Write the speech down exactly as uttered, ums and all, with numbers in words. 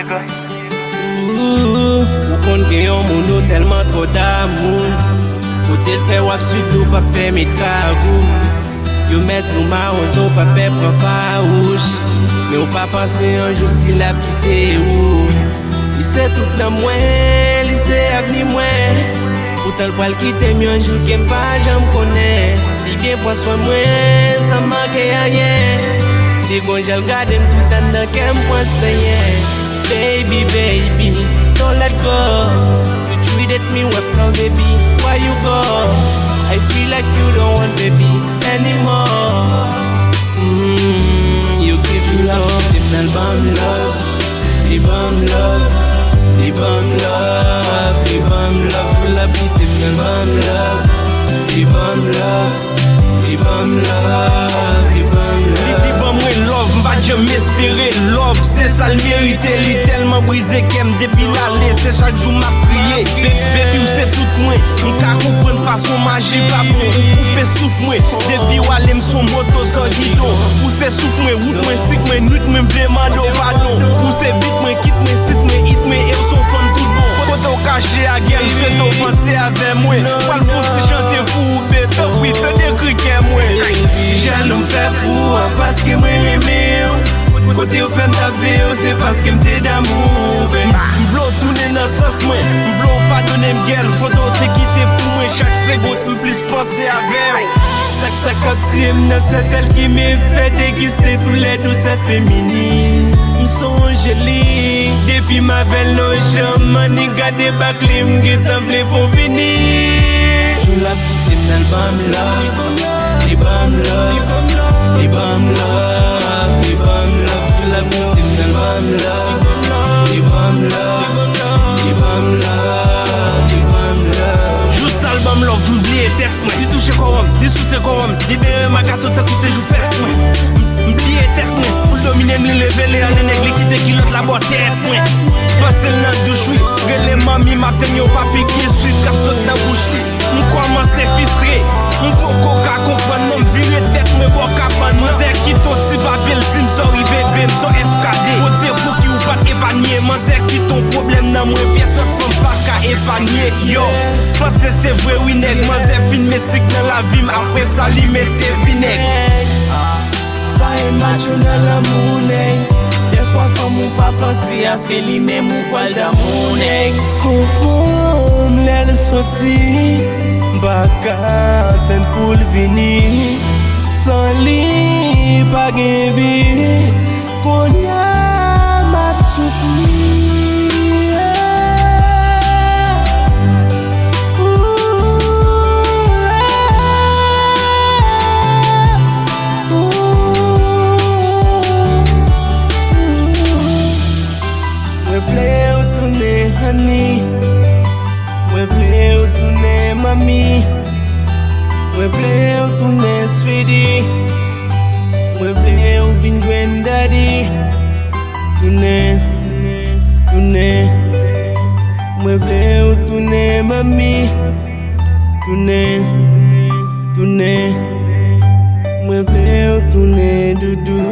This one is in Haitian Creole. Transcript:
Ou konn gen yon moun ou tèlman twò damou. Kote l fè w ap swiv li, ou p ap pèmèt kagou. Yo mèt di w mawozo, w p ap pè pran fawouch. Men w pa panse yon jou si l ap kite ou. Li se tout nan mwen, li se avni mwen. Poutan l pral kite m yon jou ke m pa janm konnen. Li byen pran swen mwen san manke anyen. Li gon jan l gade m tout anndan kè m pran senyen. Baby, baby, don't let go. You treated me well, baby. Why you go? I feel like you don't want baby anymore. Mm, you give me love, li pral ban m love. Li ban m love, li ban m love, li ban m love. Pou l ap kite m, li ban m love. Li ban m love, li ban m love, li ban m love. Li, li ban mwen love, m pa t janm espere love. Se sa l merite, li tèlman brize kè m depi l ale. Se chak jou m ap kriye. Be-, baby, ou se tout mwen. M ka konprann fason maji pa bon. Ou koupe souf mwen. Depi w ale, m s on moto san gidon. Ou se souf mwen, wout mwen, sik mwen, nwit mwen, m vle mande w padon. Ou se beat mwen, kit mwen, sit mwen, it mwen, e w s on fanm tout bon. Kote w kache a, gèl, m swete w panse avè mwen. Pral fè yon ti chante pou ou, bebe, wi, tande kri kè mwen. Jalou m fè pou ou, paske mwen renmen w. Kote yo fè m t ap veye w, se paske m te damou w, baby. M vle w tounen nan sans mwen, m vle w padone m, gèl. Kote w te kite pou mwen, chak segonn m plis panse avè w. Sa k, sa k ap tiye m nan sètèl ki men fè degiste tou lè dousè feminin. M s on anjelik, depi m avè l nan yon chanm, annik gade bak li, m gentan vle fè w vini. Jou l ap kite m nan, l ban m love, li ban m love, li ban m love, li ban m love. Jou l ap kite m nan, l ban m love, li ban m love, li ban m love, li ban m love. Jou sa l ban m love, m bliye tèt mwen. Li touche kò m, li souse kò m, libere m a gato tankou se jou fèt mwen. M, m bliye tèt mwen, pou l domine m, li leve, li ale nèg, li kite kilòt la bò tèt mwen. Panse l nan douch, wi, rele manmi, m ap tann yon papi ki swit k ap sot nan bouch li. M kòmanse fistre, m poko ka konprann non, m vire tèt mwen bò kabann. Manzè kite yon ti papye, l di m sorry bebe, m s on F K D. Bondye pou ki ou pa t epanye, manzè kite yon pwoblèm nan mwen, pyès lòt fanm pa ka epanye. Yo, panse se vre wi nèg, manzè fin met sik nan lavi m, apre sa li mete vinèg. Pa gen match nan lanmou nèg, dèfwa fanm ou pa panse a, se li menm ou pral damou nèg. S on fanm lè l soti, m pa ka tann pou l vini. San li pa gen vi, kounye a m ap soufri. Ooh, ooh, ooh. Mwen vle w tounen honey. Mwen vle w tounen manmi. Mwen vle w tounen sweetie. Mwen vle w vin jwenn daddy. Tounen, tounen. Mwen vle w tounen manmi. Tounen, tounen. Mwen vle w tounen doudou.